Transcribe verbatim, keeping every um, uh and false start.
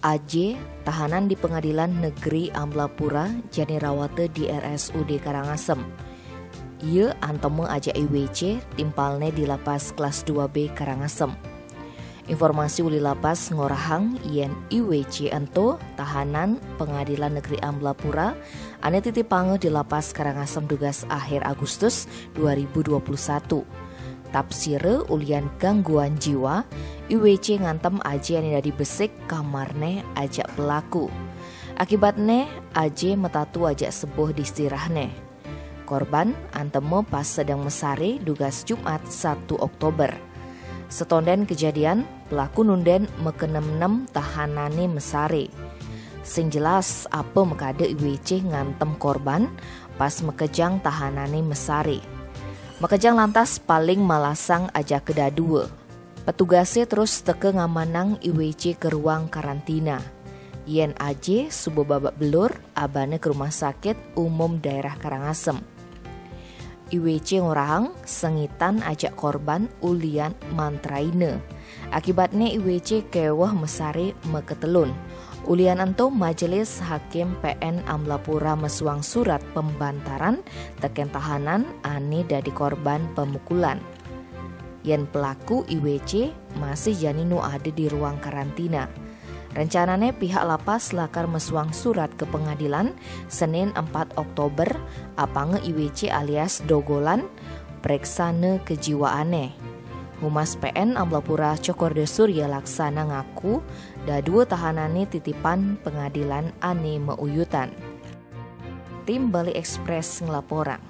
Aje, tahanan di Pengadilan Negeri Amlapura, jani rawata di R S U D Karangasem. Ia antema ajak I W C, timpalne di Lapas Kelas dua B Karangasem. Informasi uli lapas ngorahang yen I W C ento tahanan Pengadilan Negeri Amlapura ane titipanga di Lapas Karangasem dugas akhir Agustus dua ribu dua puluh satu. Tapsira ulian gangguan jiwa, I W C ngantem aje ane dadi besik kamarne ajak pelaku. Akibatne, aje metatu ajak sebuh di sirahne. Korban antema pas sedeng mesare dugas Jumat satu Oktober. Setonden kejadian, pelaku nunden mekenem-nem tahanane mesare. Sing jelas, apa makada I W C ngantem korban pas makejang tahanane mesare. Makejang lantas paling malasang ajaka dadua. Petugase terus teka ngamanang I W C ke ruang karantina. Yen aje suba babak belur, abana ke Rumah Sakit Umum Daerah Karangasem. I W C ngorahang sengitan ajak korban ulian mantraina. Akibatne I W C keweh mesare maketelun. Ulian ento Majelis Hakim P N Amlapura mesuang surat pembantaran teken tahanan ane dadi korban pemukulan. Yen pelaku I W C masih jani nu ada di ruang karantina. Rencanane pihak lapas lakar mesuang surat ke pengadilan Senin empat Oktober, apanga I W C alias Dogolan preksana kejiwaane. Humas P N Amlapura Cokorda Surya Laksana ngaku, dadua tahanane titipan pengadilan ane meuyutan. Tim Bali Express nglaporang.